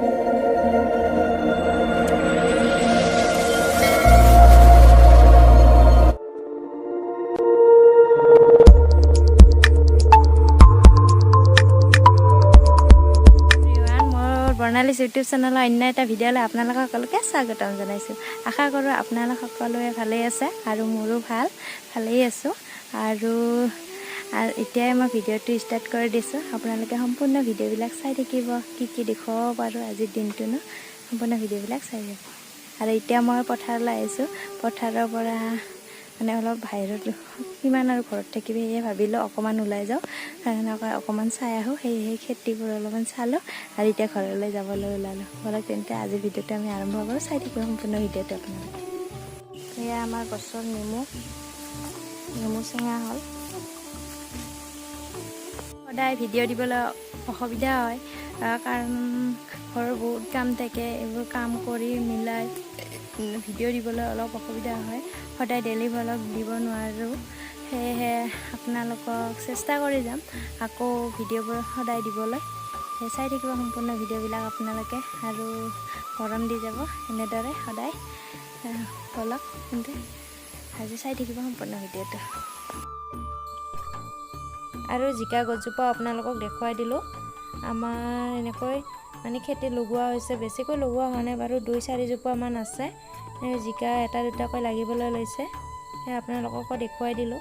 Everyone, মোৰ বৰ্ণালীছ YouTube চেনেলৰ অন্য এটা ভিডিঅ'লৈ আপোনালোক সকলোকে স্বাগতম জনাইছোঁ। আশা কৰোঁ আপোনালোক সকলোৱে ভালেই আছে আৰু মোৰো ভালেই আছোঁ। আৰু আৰু এতিয়াই মই ভিডিঅ'টো ষ্টাৰ্ট কৰি দিছোঁ। আপোনালোকে সম্পূৰ্ণ ভিডিঅ'বিলাক চাই থাকিব, কি কি দেখুৱাব পাৰোঁ আজিৰ দিনটো ন, সম্পূৰ্ণ ভিডিঅ'বিলাক চাই যাব। আৰু এতিয়া মই পথাৰলৈ আহিছোঁ। পথাৰৰ পৰা মানে অলপ বাহিৰত কিমান আৰু ঘৰত থাকিবি, সেয়ে ভাবিলোঁ অকণমান ওলাই যাওঁ, সেনেকৈ অকণমান চাই আহোঁ। সেয়েহে খেতিবোৰ অলপমান চালোঁ আৰু এতিয়া ঘৰলৈ যাবলৈ ওলালোঁ। ব'লক তেন্তে, আজিৰ ভিডিঅ'টো আমি আৰম্ভ কৰোঁ। চাই থাকিব সম্পূৰ্ণ ভিডিঅ'টো আপোনালোকে। এয়া আমাৰ গছৰ নেমু, নেমু চেঙা হ'ল। সদায় ভিডিঅ' দিবলৈ অসুবিধা হয়, কাৰণ ঘৰৰ বহুত কাম থাকে। এইবোৰ কাম কৰি মিলাই ভিডিঅ' দিবলৈ অলপ অসুবিধা হয়। সদায় ডেইলি ভ্লগ দিব নোৱাৰোঁ। সেয়েহে আপোনালোকক চেষ্টা কৰি যাম আকৌ ভিডিঅ'বোৰ সদায় দিবলৈ। সেই চাই থাকিব সম্পূৰ্ণ ভিডিঅ'বিলাক আপোনালোকে আৰু মৰম দি যাব এনেদৰে সদায়। ব'লক তেন্তে, আজি চাই থাকিব সম্পূৰ্ণ ভিডিঅ'টো। আৰু জিকা গছজোপা আপোনালোকক দেখুৱাই দিলোঁ। আমাৰ এনেকৈ মানে খেতি লগোৱা হৈছে, বেছিকৈ লগোৱা হোৱা নাই বাৰু, দুই চাৰিজোপামান আছে। এই জিকা এটা দুটাকৈ লাগিবলৈ লৈছে, সেই আপোনালোককো দেখুৱাই দিলোঁ।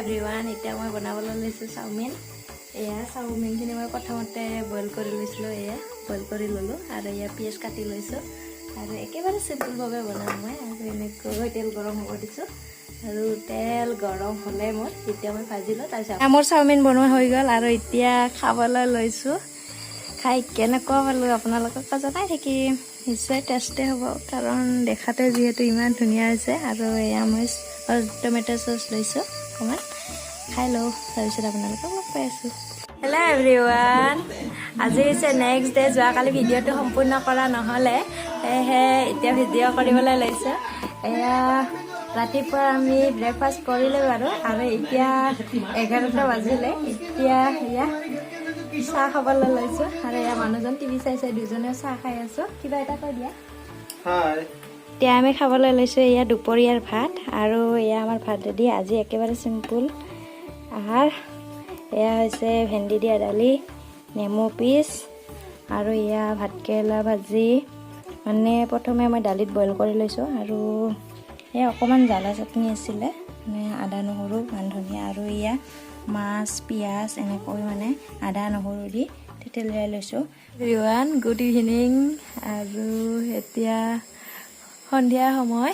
এভৰিৱান, এতিয়া মই বনাবলৈ লৈছোঁ চাওমিন। এয়া চাওমিনখিনি মই প্ৰথমতে বইল কৰি লৈছিলোঁ। এয়া বইল কৰি ল'লোঁ আৰু এয়া পিঁয়াজ কাটি লৈছোঁ আৰু একেবাৰে চিম্পুলভাৱে বনাম মই। আৰু এনেকৈ তেল গৰম হ'ব দিছোঁ আৰু তেল গৰম হ'লে মোৰ এতিয়া মই ভাজি লওঁ। তাৰপিছত মোৰ চাওমিন বনোৱা হৈ গ'ল আৰু এতিয়া খাবলৈ লৈছোঁ। খাই কেনেকুৱা পালোঁ আপোনালোকক জনাই থাকিম। নিশ্চয় টেষ্টেই হ'ব, কাৰণ দেখাতে যিহেতু ইমান ধুনীয়া হৈছে। আৰু এয়া মই টমেট' চচ লৈছোঁ। অকণমান খাই লওঁ, তাৰপিছত আপোনালোকক লগ পাই আছোঁ। হেল্ল' এভৰিৱান, আজি হৈছে নেক্সট ডে। যোৱাকালি ভিডিঅ'টো সম্পূৰ্ণ কৰা নহ'লে, সেয়েহে এতিয়া ভিডিঅ' কৰিবলৈ লৈছোঁ। এয়া ৰাতিপুৱা আমি ব্ৰেকফাষ্ট কৰিলোঁ বাৰু আৰু এতিয়া 11টা বাজিলে। এতিয়া এয়া চাহ খাবলৈ লৈছোঁ আৰু এয়া মানুহজন টিভি চাই চাই দুজনে চাহ খাই আছোঁ। কিবা এটা কৈ দিয়া। হাই। এতিয়া আমি খাবলৈ লৈছোঁ এয়া দুপৰীয়াৰ ভাত আৰু এয়া আমাৰ ভাত ৰেডি। আজি একেবাৰে চিম্পুল আহাৰ। এয়া হৈছে ভেন্দি দিয়া দালি, নেমু পিচ আৰু এয়া ভাতকেৰেলা ভাজি। মানে প্ৰথমে মই দালিত বইল কৰি লৈছোঁ আৰু এয়া অকণমান জ্বালা চাটনি আছিলে, মানে আদা, নহৰু, মান ধনিয়া আৰু এয়া মাছ, পিঁয়াজ এনেকৈ মানে আদা নহৰু দি থেতেলিয়াই লৈছোঁ। Everyone, good evening. আৰু এতিয়া সন্ধিয়া সময়,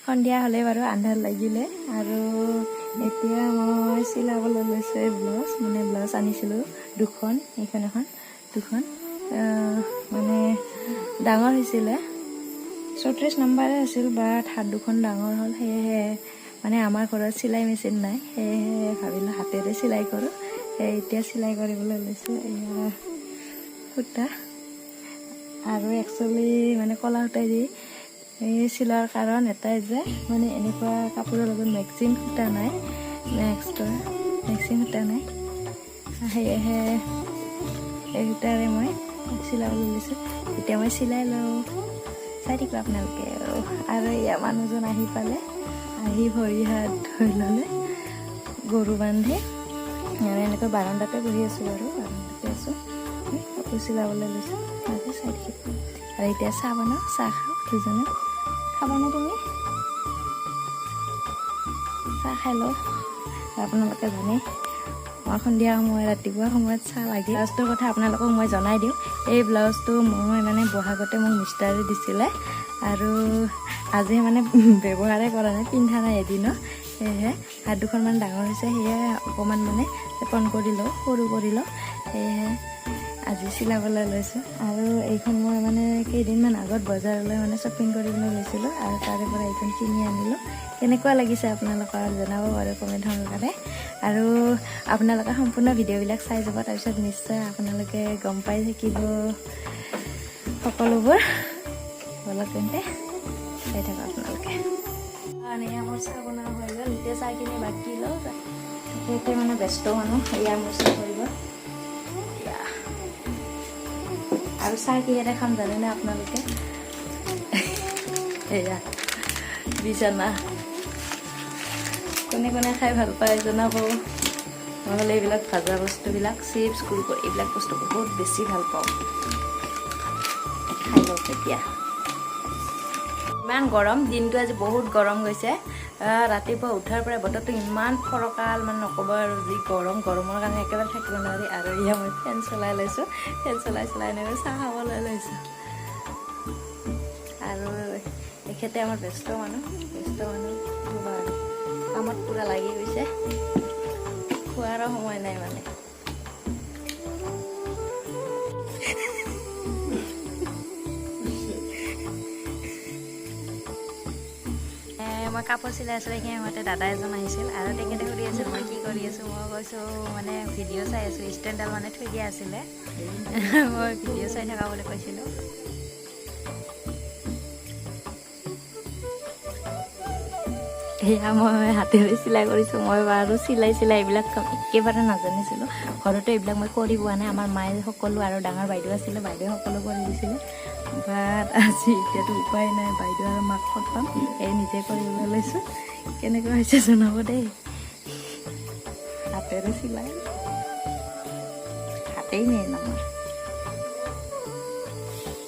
সন্ধিয়া হ'লে বাৰু আন্ধাৰ লাগিলে। আৰু এতিয়া মই চিলাবলৈ লৈছোঁ এই ব্লাউজ। মানে ব্লাউজ আনিছিলোঁ দুখন, এইখন এখন, দুখন। মানে ডাঙৰ হৈছিলে, 34 নম্বৰে আছিল, বাট হাত দুখন ডাঙৰ হ'ল। সেয়েহে মানে আমাৰ ঘৰত চিলাই মেচিন নাই, সেয়েহে ভাবিলোঁ হাতেৰে চিলাই কৰোঁ। সেয়ে এতিয়া চিলাই কৰিবলৈ লৈছোঁ। এয়া সূতা আৰু একচুৱেলি মানে ক'লা সূতাই দি এই চিলোৱাৰ কাৰণ এটাই যে মানে এনেকুৱা কাপোৰৰ লগত মেক্সিং সূতা নাই, মেক্স কৰা মেক্সিং সূতা নাই। সেয়েহে এই সূতাৰে মই চিলাবলৈ লৈছোঁ। এতিয়া মই চিলাই লওঁ। চাই থাকিব আপোনালোকে। আৰু এয়া মানুহজন আহি পালে, আহি ভৰি হাত ধুই ল'লে, গৰু বান্ধে। আৰু এনেকৈ বাৰাণ্ডাতে বহি আছোঁ বাৰু, বাৰাণ্ডাতে আছোঁ, কাপোৰ চিলাবলৈ লৈছোঁ, আপোনালোকে চাই থাকিব। আৰু এতিয়া চাহ বনাওঁ, চাহ খাওঁ দুজনে। খাবানে তুমি? চাহ খাই লওঁ। আপোনালোকে জানে মই সন্ধিয়া সময়, ৰাতিপুৱা সময়ত চাহ লাগে। ব্লাউজটোৰ কথা আপোনালোকক মই জনাই দিওঁ। এই ব্লাউজটো মই মানে বহাগতে মোক মিষ্টাৰে দিছিলে আৰু আজি মানে ব্যৱহাৰে কৰা নাই, পিন্ধা নাই এদিনো। সেয়েহে হাত দুখনমান ডাঙৰ হৈছে, সেয়ে অকণমান মানে চেপন কৰি লওঁ, সৰু কৰি লওঁ, সেয়েহে আজি চিলাবলৈ লৈছোঁ। আৰু এইখন মই মানে কেইদিনমান আগত বজাৰলৈ মানে শ্বপিং কৰিবলৈ লৈছিলোঁ আৰু তাৰে পৰা এইখন কিনি আনিলোঁ। কেনেকুৱা লাগিছে আপোনালোকৰ জনাব বাৰু কমেণ্ট সহকাৰে। আৰু আপোনালোকে সম্পূৰ্ণ ভিডিঅ'বিলাক চাই যাব, তাৰপিছত নিশ্চয় আপোনালোকে গম পাই থাকিব সকলোবোৰ। ব'লক তেন্তে, চাই থাকক আপোনালোকে। এয়া মোৰ চাহ বনোৱা হৈ গ'ল, এতিয়া চাহখিনি বাকি লওঁ। এতিয়া মানে ব্যস্ত মানুহ, এয়া মোৰ চাহ কৰিব। এয়া আৰু চাহ কিহেৰে খাম জানেনে আপোনালোকে? এয়া বিচনা। কোনে কোনে খাই ভাল পায় জনাব। মই হ'লে এইবিলাক ভাজা বস্তুবিলাক, চিপছ, কুৰকুৰে এইবিলাক বস্তু বহুত বেছি ভাল পাওঁ। খাই লওঁ এতিয়া। ইমান গৰম, দিনটো আজি বহুত গৰম গৈছে। ৰাতিপুৱা উঠাৰ পৰাই বতৰটো ইমান ফৰকাল, মানে নক'ব আৰু, যি গৰম, গৰমৰ কাৰণে একেবাৰে থাকিব নোৱাৰি। আৰু এয়া মই ফেন চলাই লৈছোঁ, ফেন চলাই চলাই এনেকৈ চাহ খাবলৈ লৈছোঁ। আৰু এখেতে আমাৰ ব্যস্ত মানুহ, ব্যস্ত মানুহ কি ক'বা আৰু, কামত পূৰা লাগি গৈছে, খোৱাৰো সময় নাই মানে। মই কাপোৰ চিলাই আছিলোঁ, সেইখিনি সময়তে দাদা এজন আহিছিল আৰু তেখেতে সুধি আছিল মই কি কৰি আছোঁ। মই কৈছোঁ মানে ভিডিঅ' চাই আছোঁ, ষ্টেণ্ডডাল মানে থৈ দিয়া আছিলে, মই ভিডিঅ' চাই থকা বুলি কৈছিলোঁ। সেয়া মই হাতেৰে চিলাই কৰিছোঁ। মই বাৰু চিলাই চিলাই এইবিলাক কাম একেবাৰে নাজানিছিলোঁ, ঘৰতে এইবিলাক মই কৰি পোৱা নাই। আমাৰ মায়ে সকলো আৰু ডাঙৰ বাইদেউ আছিলে, বাইদেৱে সকলো কৰি দিছিলে। বাট আজি এতিয়াতো উপায় নাই, বাইদেউ আৰু মাক ক'ত পাম, এই নিজে কৰিবলৈ লৈছোঁ। কেনেকুৱা হৈছে জনাব দেই। হাতেৰে চিলাই, হাতেই মেইন আমাৰ,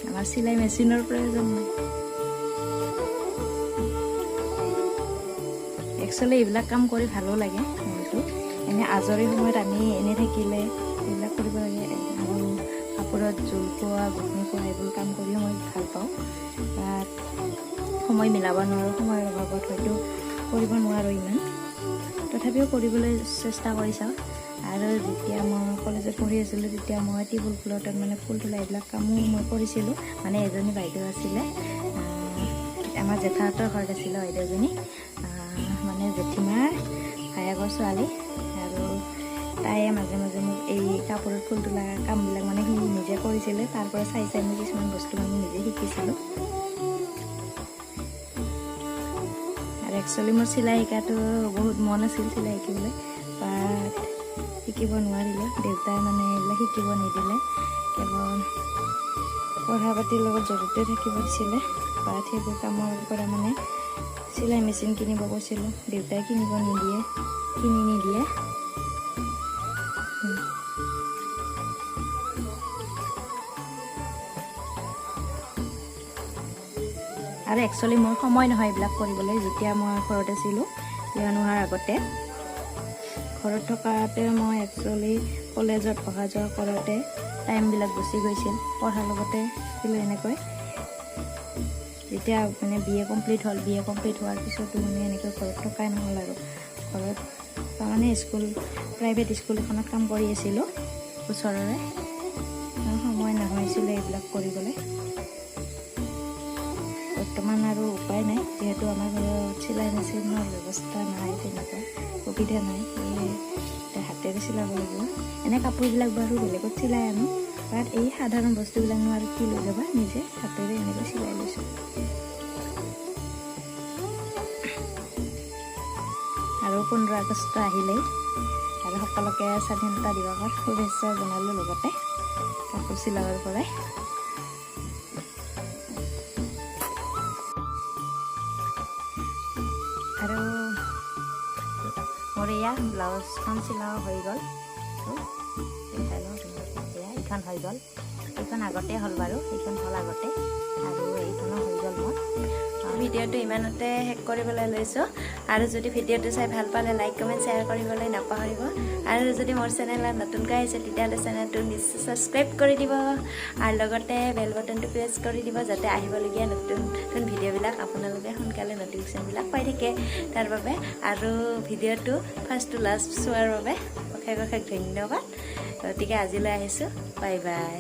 আমাৰ চিলাই মেচিনৰ প্ৰয়োজন নাই। একচুৱেলি এইবিলাক কাম কৰি ভালো লাগে মনটো, এনে আজৰি সময়ত আমি এনে থাকিলে এইবিলাক কৰিব লাগে। আৰু কাপোৰত জোল পোৱা, গুঠনি পোৱা এইবোৰ কাম কৰিও মই ভাল পাওঁ। বাট সময় মিলাব নোৱাৰোঁ, সময়ৰ অভাৱত হয়তো কৰিব নোৱাৰোঁ ইমান, তথাপিও কৰিবলৈ চেষ্টা কৰি চাওঁ। আৰু যেতিয়া মই কলেজত পঢ়ি আছিলোঁ তেতিয়া মই টেবুল ক্লথত মানে ফুল তোলা এইবিলাক কামো মই কৰিছিলোঁ। মানে এজনী বাইদেউ আছিলে, আমাৰ জেঠাহঁতৰ ঘৰত আছিলে বাইদেউজনী, মানে জেঠীমাৰ ভায়েকৰ ছোৱালী। আৰু তায়ে মাজে মাজে মোক এই কাপোৰত ফুল তোলা কামবিলাক মানে সি নিজে কৰিছিলে, তাৰ পৰা চাই চাই মই কিছুমান বস্তু মানে নিজে শিকিছিলোঁ। আৰু একচুৱেলি মোৰ চিলাই শিকাটো বহুত মন আছিল, চিলাই শিকিবলৈ, বাট শিকিব নোৱাৰিলোঁ। দেউতাই মানে এইবিলাক শিকিব নিদিলে, কেৱল পঢ়া পাতিৰ লগত জড়িত থাকিব দিছিলে। বাট সেইবোৰ কামৰ পৰা মানে চিলাই মেচিন কিনিব কৈছিলোঁ, দেউতাই কিনিব নিদিয়ে, কিনি নিদিয়ে। আৰু একচুৱেলি মোৰ সময় নহয় এইবিলাক কৰিবলৈ। যেতিয়া মই ঘৰত আছিলোঁ, বিয়া নোহোৱাৰ আগতে ঘৰত থকাতে মই একচুৱেলি কলেজত অহা যোৱা কৰোঁতে টাইমবিলাক গুচি গৈছিল, পঢ়াৰ লগতে আছিলোঁ এনেকৈ। যেতিয়া মানে বি এ কমপ্লিট হ'ল, বি এ কমপ্লিট হোৱাৰ পিছতো মানে এনেকৈ ঘৰত থকাই নহ'ল আৰু। ঘৰত তাৰমানে স্কুল, প্ৰাইভেট স্কুল এখনত কাম কৰি আছিলোঁ ওচৰৰে, সময় নহৈছিলে এইবিলাক কৰিবলৈ। বৰ্তমান আৰু উপায় নাই, যিহেতু আমাৰ ঘৰত চিলাই মেচিনৰ ব্যৱস্থা নাই, তেনেকুৱা সুবিধা নাই, সেয়ে এতিয়া হাতেৰে চিলাব লাগিব। এনে কাপোৰবিলাক বাৰু বেলেগত চিলাই আনো, বাট এই সাধাৰণ বস্তুবিলাকনো আৰু কি লৈ যাবা, নিজে হাতেৰে এনেকৈ চিলাই লৈছোঁ। আৰু 15 আগষ্ট আহিলেই, আৰু সকলোকে স্বাধীনতা দিৱসৰ শুভেচ্ছা জনালোঁ, লগতে কাপোৰ চিলাবৰ পৰাই। এয়া ব্লাউজখন চিলাও হৈ গ'ল। দেখাই লওঁ আপোনালোকক। এয়া এইখন হৈ গ'ল। এইখন আগতে হ'ল বাৰু, এইখন হ'ল আগতে আৰু এইখনো হৈ গ'ল মোৰ। ভিডিঅ'টো ইমানতে শেষ কৰিবলৈ লৈছোঁ। আৰু যদি ভিডিঅ'টো চাই ভাল পালে, লাইক, কমেণ্ট, শ্বেয়াৰ কৰিবলৈ নাপাহৰিব। আৰু যদি মোৰ চেনেলত নতুনকৈ আহিছে, তেতিয়াহ'লে চেনেলটো নিশ্চয় ছাবস্ক্ৰাইব কৰি দিব আৰু লগতে বেল বটনটো প্ৰেছ কৰি দিব, যাতে আহিবলগীয়া নতুন নতুন ভিডিঅ'বিলাক আপোনালোকে সোনকালে ন'টিফিকেশ্যনবিলাক পাই থাকে তাৰ বাবে। আৰু ভিডিঅ'টো ফাৰ্ষ্ট টু লাষ্ট চোৱাৰ বাবে অশেষ অশেষ ধন্যবাদ। গতিকে আজিলৈ আহিছোঁ, বাই বাই।